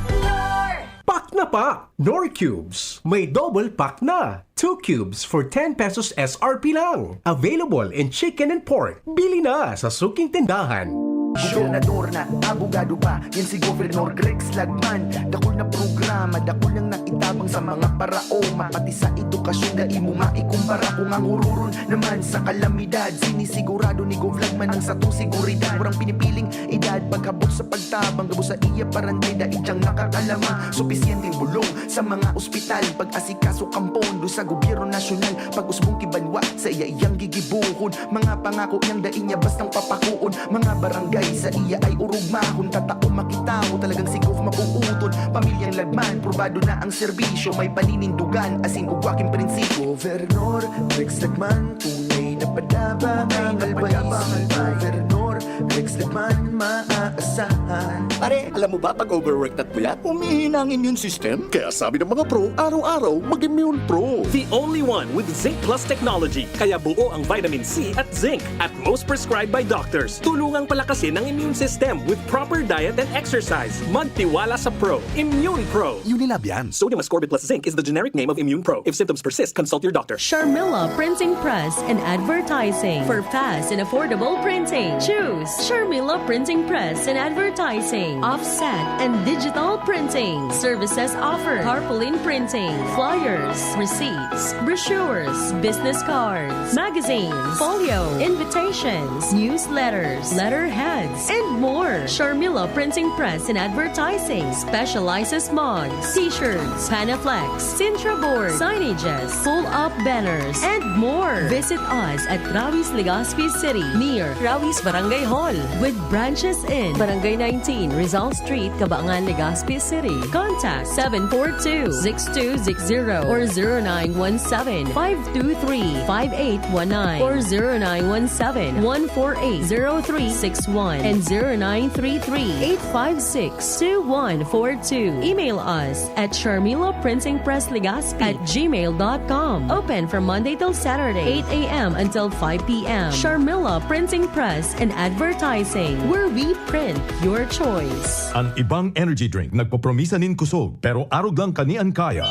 Knorr! Pack na pack! Knorr Cubes! May double pack na! Two cubes for ten pesos S R P lang. Available in chicken and pork. Bili na sa suking tindahan. Gobernador na, abogado pa, yan si Governor Grex Lagman. Dakul na programa, dakul nang naitabang sa mga paraoma, pati sa edukasyon, dai mo maikumpara. Kung ang hururon naman sa kalamidad, sinisigurado ni Gov Lagman ang satong seguridad. Walang pinipiling edad, pagkabot sa pagtabang, gabos sa iya parante, dai diyang nakakalama. Supisyenteng bulong sa mga ospital, pag-asikaso kan pondo sa gobyerno nasyonal, pag-usbong ki banwa, sa iya iyang gigibohon. Mga pangako niyang dai niya bastang papakoon. Mga barangay sa iya ay orog mahon. Tatao makita mo talagang si Gov mabuuton. Pamilyang Lagman, probado na ang serbisyo. May paninindugan, asin ugwaking prinsipyo. Governor Rex Lagman, tunay na padaba ang always. Governor Rex Lagman, maaasahan. Pare, alam mo ba pag overwork na puyat, humihina ang immune system? Kaya sabi ng mga pro, araw-araw mag-Immune Pro. The only one with Zinc Plus technology. Kaya buo ang vitamin C at zinc at most prescribed by doctors. Tulungang palakasin ang immune system with proper diet and exercise. Magtiwala sa Pro. Immune Pro. Unilab yan. Sodium ascorbate plus zinc is the generic name of Immune Pro. If symptoms persist, consult your doctor. Sharmila Printing Press and Advertising. For fast and affordable printing, choose Sharmila Printing Press and Advertising. Offset and digital printing. Services offered: tarpaulin printing, flyers, receipts, brochures, business cards, magazines, folio, invitations, newsletters, letterheads, and more. Sharmila Printing Press and Advertising specializes mugs, t-shirts, Panaflex, Sintra board, signages, pull-up banners, and more. Visit us at Rawis, Legazpi City, near Rawis Barangay Hall, with branches in Barangay nineteen, Rizal Street, Cabangan, Legazpi City. Contact seven four two, six two six zero or zero nine one seven, five two three, five eight one nine or zero nine one seven, one four eight, zero three six one and zero nine three three, eight five six, two one four two. Email us at Sharmila Printing Press Legazpi at gmail dot com. Open from Monday till Saturday, eight a.m. until five p.m. Sharmila Printing Press and Advertising, where we print your choice. An ibang energy drink nagpopromisa nin kusog, pero arog lang kani an kaya.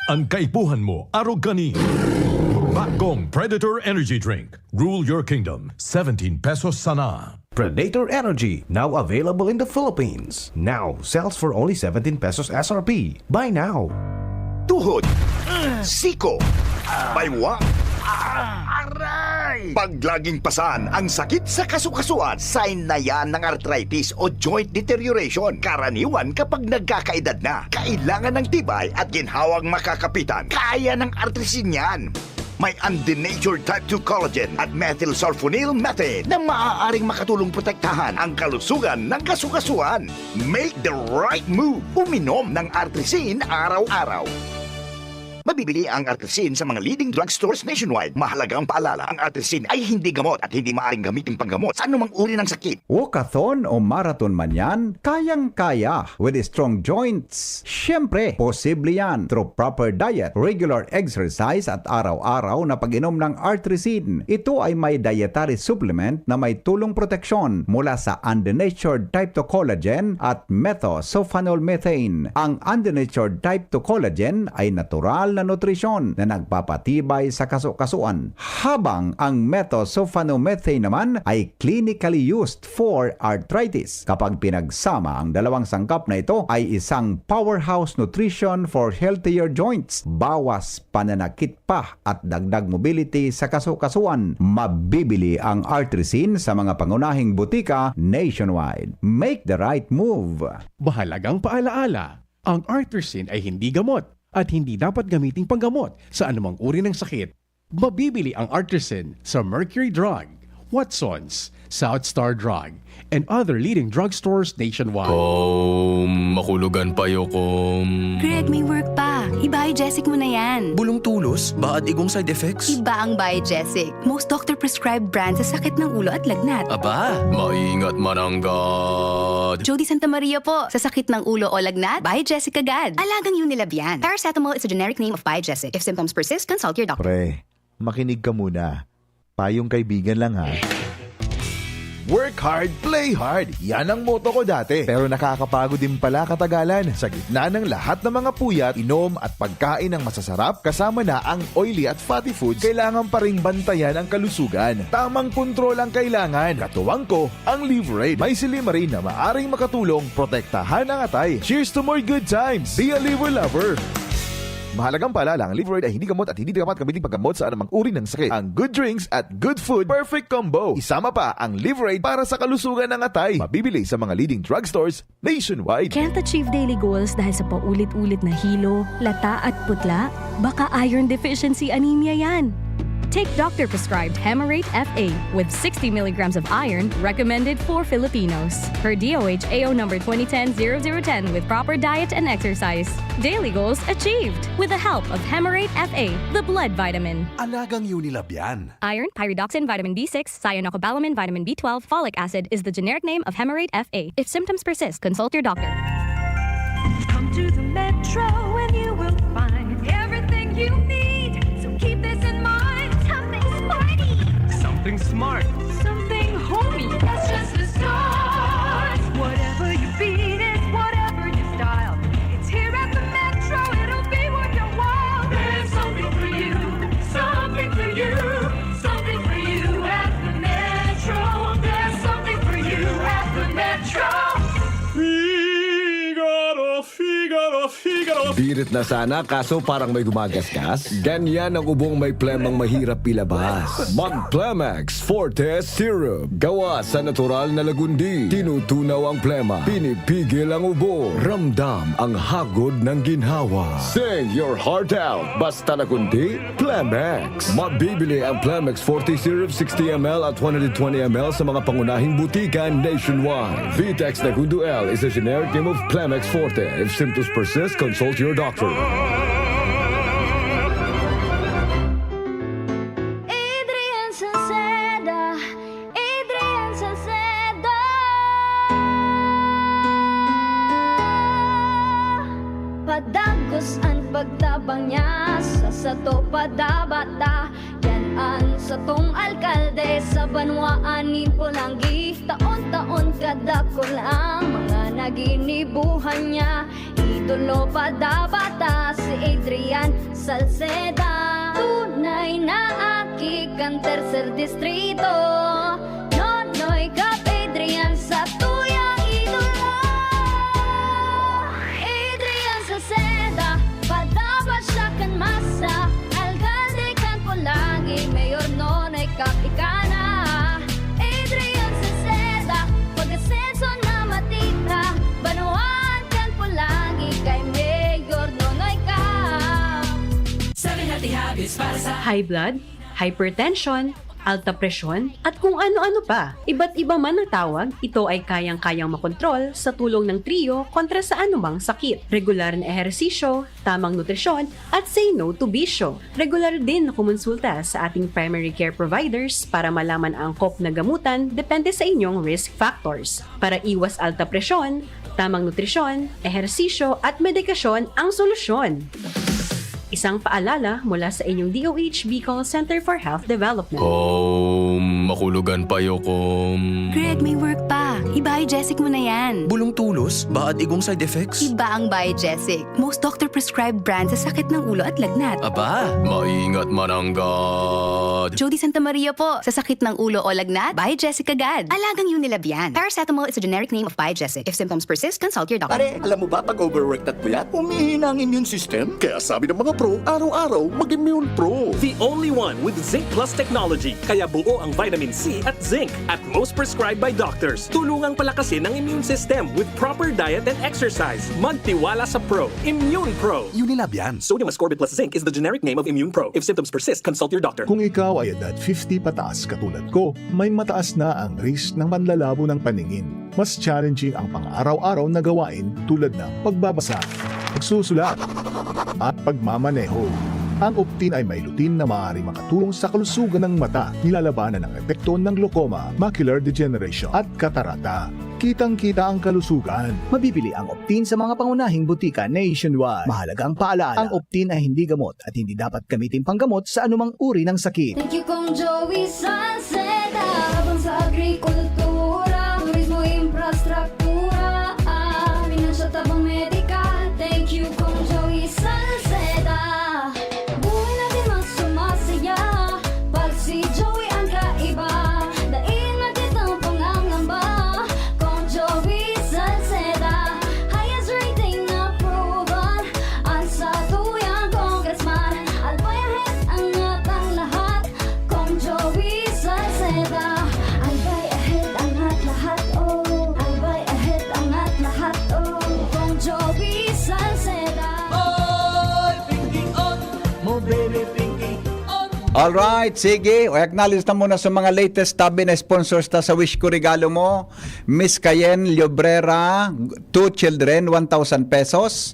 An kaipuhan mo, arog kani. Bakong Predator Energy Drink. Rule your kingdom. Seventeen pesos sana. Predator Energy, now available in the Philippines. Now sells for only seventeen pesos S R P. Buy now. Tuhod, siko, baywa, aray! Pag laging pasan ang sakit sa kasukasuan, sign na yan ng arthritis o joint deterioration. Karaniwan kapag nagkakaedad na, kailangan ng tibay at ginhawang makakapitan. Kaya ng Artrisin yan. May undenatured type two collagen at methylsulfonyl methane na maaaring makatulong protektahan ang kalusugan ng kasukasuan. Make the right move. Uminom ng Artrisin araw-araw. Mabibili ang Artrisin sa mga leading drugstores nationwide. Mahalagang paalala, ang Artrisin ay hindi gamot at hindi maaaring gamitin panggamot sa anumang uri ng sakit. Walkathon o marathon man yan, kayang-kaya with strong joints. Siyempre, posible yan through proper diet, regular exercise at araw-araw na pag-inom ng Artrisin. Ito ay may dietary supplement na may tulong proteksyon mula sa undenatured type two collagen at methylsulfonyl methane. Ang undenatured type two collagen ay natural na nutrisyon na nagpapatibay sa kaso-kasuan, habang ang methoxyphenomethaine naman ay clinically used for arthritis. Kapag pinagsama, ang dalawang sangkap na ito ay isang powerhouse nutrition for healthier joints, bawas pananakit pa at dagdag mobility sa kaso-kasuan. Mabibili ang Artrisin sa mga pangunahing butika nationwide. Make the right move! Mahalagang paalaala, ang Artrisin ay hindi gamot at hindi dapat gamiting panggamot sa anumang uri ng sakit. Mabibili ang Artrisin sa Mercury Drug, Watson's, South Star Drug, and other leading drugstores nationwide. Kom, makulugan pa yo, kom. Greg, may work pa. I-Biogesic mo na yan. Bulong tulos, baad igong side effects? Iba ang Biogesic. Most doctor-prescribed brand sa sakit ng ulo at lagnat. Aba, maingat mananggad. Jody Santa Maria po. Sa sakit ng ulo o lagnat, Biogesic agad. Alagang Unilab yan. Paracetamol is a generic name of Biogesic. If symptoms persist, consult your doctor. Pre, makinig ka muna. Payong kaibigan lang ha. Work hard, play hard. Yan ang motto ko dati. Pero nakakapagod din pala katagalan. Sa gitna ng lahat ng mga puyat, inom at pagkain ng masasarap, kasama na ang oily at fatty foods, kailangan pa ring bantayan ang kalusugan. Tamang kontrol ang kailangan. Katuwang ko, ang Liverade. May silymarin na maaring makatulong protektahan ang atay. Cheers to more good times! Be a Liver Lover! Mahalagang paalala, ang Liverade ay hindi gamot at hindi dapat gamitin paggamot sa anumang uri ng sakit. Ang good drinks at good food, perfect combo. Isama pa ang Liverade para sa kalusugan ng atay. Mabibili sa mga leading drugstores nationwide. Can't achieve daily goals dahil sa paulit-ulit na hilo, lata at putla? Baka iron deficiency anemia yan. Take doctor-prescribed Hemarate F A with sixty milligrams of iron, recommended for Filipinos. Per D O H A O number twenty ten zero zero ten, with proper diet and exercise. Daily goals achieved with the help of Hemarate F A, the blood vitamin. Alagang Unilab yan. Iron, pyridoxine, vitamin B six, cyanocobalamin, vitamin B twelve, folic acid is the generic name of Hemarate F A. If symptoms persist, consult your doctor. Come to the Metro and you will find everything you need. So keep this in mind. Something sporty. Something smart. Something homey. That's just the start. Whatever your beat is, whatever your style. It's here at the Metro. It'll be worth your while. There's something for you. Something for you. Something for you at the Metro. There's something for you at the Metro. Figaro, Figaro, Figaro. Birit na sana, kaso parang may gumagasgas. Ganyan ang ubong may plemang mahirap ilabas. Mag Plemex Forte Syrup. Gawa sa natural na lagundi. Tinutunaw ang plema. Pinipigil ang ubo. Ramdam ang hagod ng ginhawa. Sing your heart out. Basta lagundi, Plemex. Mabibili ang Plemex Forte Syrup sixty M L at one hundred twenty M L sa mga pangunahing butika nationwide. Vitex Nagundo L is a generic name of Plemex Forte. If symptoms persist, consult your doctor. Adrian Salceda, Adrian Salceda. Padagos an pagtabang niya sa sato padabata. Yan an satong alkalde sa banwaan nin Polangi. Taon-taon kadakul ang mga naginibuhan niya. Idolo padabata si Adrian Salceda. Tunay na aki kan tercer distrito. Nonoy Cap Adrian sa tuyang idolo. Adrian Salceda, padaba siya kan masa. Alkalde kan Polangi, Mayor Nonoy Cap ika na. Adrian Salceda, pag-asenso na matira. Banwaan kan Polangi kay Mayor Nonoy Cap. High blood, hypertension, alta presyon, at kung ano-ano pa. Iba't iba man ang tawag, ito ay kayang-kayang makontrol sa tulong ng Trio kontra sa anumang sakit. Regular na ehersisyo, tamang nutrisyon, at say no to bisyo. Regular din na kumonsulta sa ating primary care providers para malaman ang angkop na gamutan depende sa inyong risk factors. Para iwas alta presyon, tamang nutrisyon, ehersisyo, at medikasyon ang solusyon. Isang paalala mula sa inyong D O H Bicol Center for Health Development. Kom, makulugan pa yo, kom. Greg, may work pa. I-Biogesic mo na yan. Bulong tulos, baad igong side effects. Iba ang Biogesic. Most doctor-prescribed brand sa sakit ng ulo at lagnat. Aba, maingat mananggad. Jody Santa Maria po. Sa sakit ng ulo o lagnat, Biogesic agad. Alagang Unilab yan. Paracetamol is a generic name of Biogesic. If symptoms persist, consult your doctor. Pare, alam mo ba pag overwork na puyat, humihina ang immune system? Kaya sabi ng mga pro, araw-araw mag-immune pro. The only one with Zinc Plus technology. Kaya buo ang vitamin C at zinc at most prescribed by doctors. Tulungang palakasin ang immune system with proper diet and exercise. Magtiwala sa Pro. Immune Pro. Unilab yan. Sodium ascorbate plus zinc is the generic name of Immune Pro. If symptoms persist, consult your doctor. Kung ikaw ay edad fifty pataas katulad ko, may mataas na ang risk ng panlalabo ng paningin. Mas challenging ang pang-araw-araw na gawain tulad ng pagbabasa, pagsusulat, at pagmamaneho. Ang Optin ay may lutein na maaaring makatulong sa kalusugan ng mata, nilalabanan ang epekto ng glaucoma, macular degeneration, at katarata. Kitang-kita ang kalusugan. Mabibili ang Optin sa mga pangunahing butika nationwide. Mahalagang paalaala, ang Optin ay hindi gamot at hindi dapat gamitin panggamot sa anumang uri ng sakit. Thank you, Kong Joey Salceda. Tabang sa agrikultura, turismo, infrastruktura, ah, financial tabang medikal. Thank you, Kong Joey Salceda. Buhay natin mas sumasaya pag si Joey ang kaiba. Dai na kitang pangangamba, Kong Joey Salceda. Highest rating approval ang satuyang congressman. Albay ahead ang atang lahat, Kong Joey Salceda. Albay ahead ang at lahat, oh. Albay ahead ang at lahat, oh. Kong Joey Salceda. Oy, Pinky on mo, baby, Pinky on. Alright, sige. O, acknowledge na muna sa mga latest tabi na sponsors ta sa Wish Ko Regalo Mo. Miss Cayenne Llobrera, two children, one thousand pesos.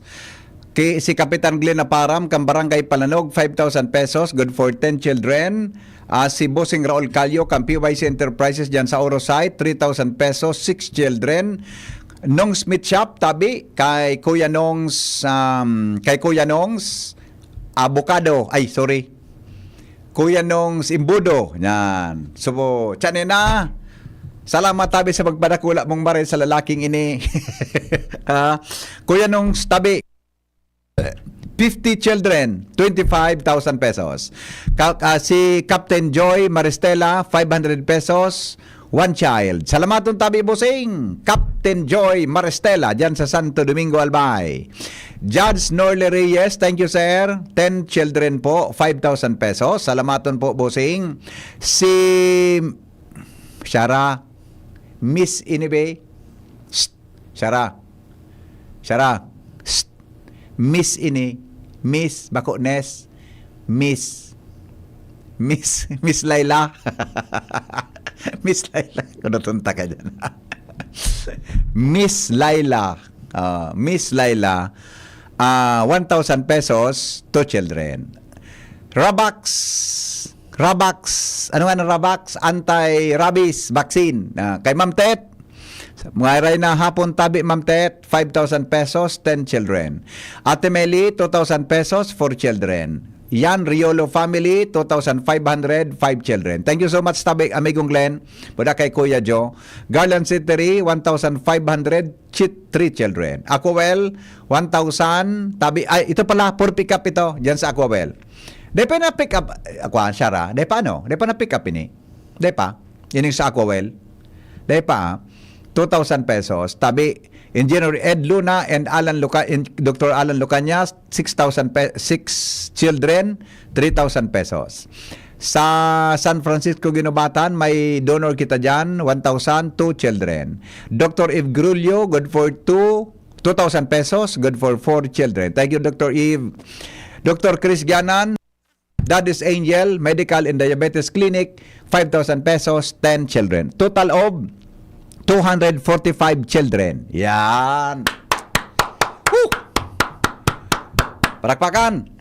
Ki, si Kapitan Glenn Aparam, kan Barangay Palanog, five thousand pesos, good for ten children. Ah, si Bossing Raul Calio, kan P Y C Enterprises, dyan sa Oro Site, three thousand pesos, six children. Nongs Meat Shop, tabi, kay Kuya Nongs, um, kay Kuya Nongs, Abukado, ay, sorry. Kuya Nongs Imbudo, yan. So, tiyan na. Salamat tabi sa pagpadakula mong baril sa lalaking ini. Ah, Kuya Nongs tabi, fifty children, twenty-five thousand pesos. Ka- ah, si Captain Joy Maristela, five hundred pesos, one child. Salamaton tabi, Bossing. Captain Joy Maristela, dyan sa Santo Domingo, Albay. Judge Norle Reyes, thank you, sir. Ten children po, five thousand pesos. Salamaton po, Bossing. Si Shara, Miss Inibe. Shh. Shara. Shara. Shh. Miss ini. Miss, bako Ness. Miss. Miss, Miss Laila. Miss Laila. Kung natunta ka dyan. Miss Laila. Ah, Miss Laila. Ah, one thousand pesos, two children. Rabax. Rabax. Ano nga ng Rabax? Anti-rabies vaccine. Ah, kay Ma'am Tet. Mga iray na hapon tabi, Ma'am Tet. Five thousand pesos, ten children. Ate Meli, two thousand pesos, four children. Yan Riolo family, two thousand five hundred, five children. Thank you so much, tabi, Amigong Glenn. Buda kay Kuya Joe. Garland City, one thousand five hundred, chit, three children. Aquawell, one thousand, tabi, ay, ito pala, four pick up ito, dyan sa Aquawell. Di pa na pick up, Aqua, Shara, di pa ano? Di pa na pick up ini? Di pa? Ining sa Aquawell? Di pa, ah. Two thousand pesos. Tabi, Engineer Ed Luna and Alan Luca, in, Doctor Alan Lucañas, six thousand pe, six children, three thousand pesos. Sa San Francisco Guinobatan, may donor kita dyan, one thousand, two children. Doctor Eve Grulio, good for two, two thousand pesos, good for four children. Thank you, Doctor Eve. Doctor Chris Gianan, Daddy's Angel Medical and Diabetes Clinic, five thousand pesos, ten children. Total of two hundred forty-five children. Yan. Woo! Palakpakan.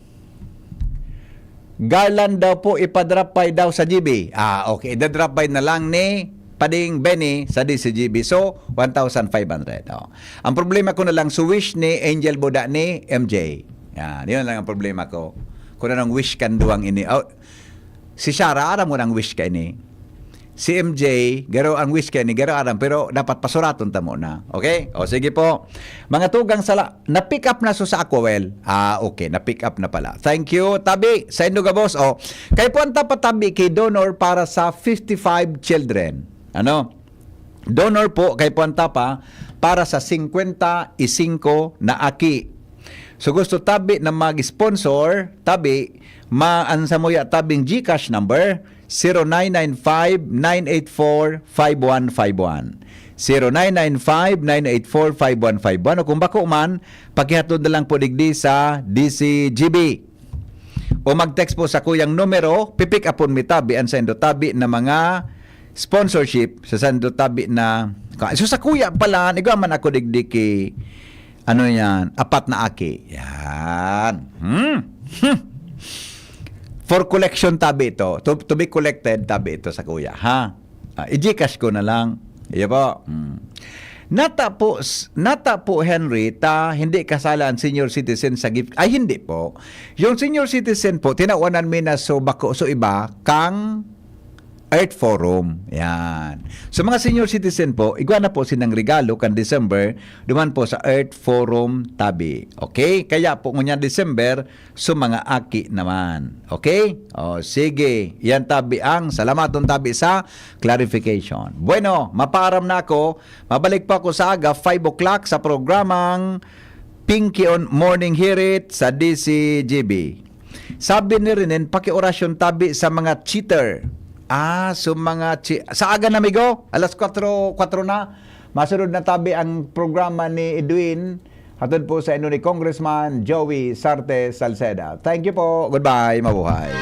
Garland daw po, ipa-drop by daw sa G B. Ah, okay. Ida-drop by na lang ni Pading Benny sa D C G B. So, one thousand five hundred. Oh. Ang problema ko na lang, so wish ni Angel Buda ni M J. Yan, yun lang ang problema ko. Kung anong wish kan duwang ini. Oh, si Shara, aram mo nang wish ka ini. C M J, garo ang wish kay ni garo aram, pero dapat pasuraton ta muna. Okay? O, sige po. Mga tugang sala, na-pick up na so sa Aquawell. Ah, okay. Na-pick up na pala. Thank you, tabi. Sa indo gabos, o. Kay puwan ta pa tabi kay donor para sa fifty-five children. Ano? Donor po kay puwan ta pa para sa singkwenta y singko na aki. So gusto tabi na mag-sponsor, tabi, ma-, an samuya tabing GCash number, zero nine nine five, nine eight four, five one five one. Zero nine nine five, nine eight four, five one five one. O kung bako man, pakihatod na lang po digdi sa D C G B. O mag-text po sa kuyang numero, pipick upon mi tabi, an saindo tabi na mga sponsorship, sa saindo tabi na, so sa kuya pala, igwa man ako digdi ki, ano yan, apat na aki. Yan. Hmm. Hmm. For collection tabi ito. To, to be collected tabi ito sa kuya, ha? Ah, i-GCash ko na lang. Iyo po. Hmm. Nata po, s-, nata po, Henry, ta hindi kasala ang senior citizen sa gift. Ay, hindi po. Yung senior citizen po, tinawanan mi na so bako, so iba, kang Earth Forum. Yan. So, mga senior citizen po, igwa na po sinang regalo kan December, duman po sa Earth Forum tabi. Okay? Kaya po, ngunyan December, so mga aki naman. Okay? O, sige. Yan tabi ang salamaton tabi sa clarification. Bueno, mapaaram na ako. Mabalik pa ako sa aga, five o'clock, sa programang Pinky on Morning Hirit sa D C G B. Sabi ni Renen, pakiorasyon tabi sa mga cheater. Ah, so mga chi-, sa aga na, amigo, alas kwatro, kwatro na. Masunod na tabi ang programa ni Edwin. Hatod po sa inyo ni Congressman Joey Sarte Salceda. Thank you po. Goodbye. Mabuhay.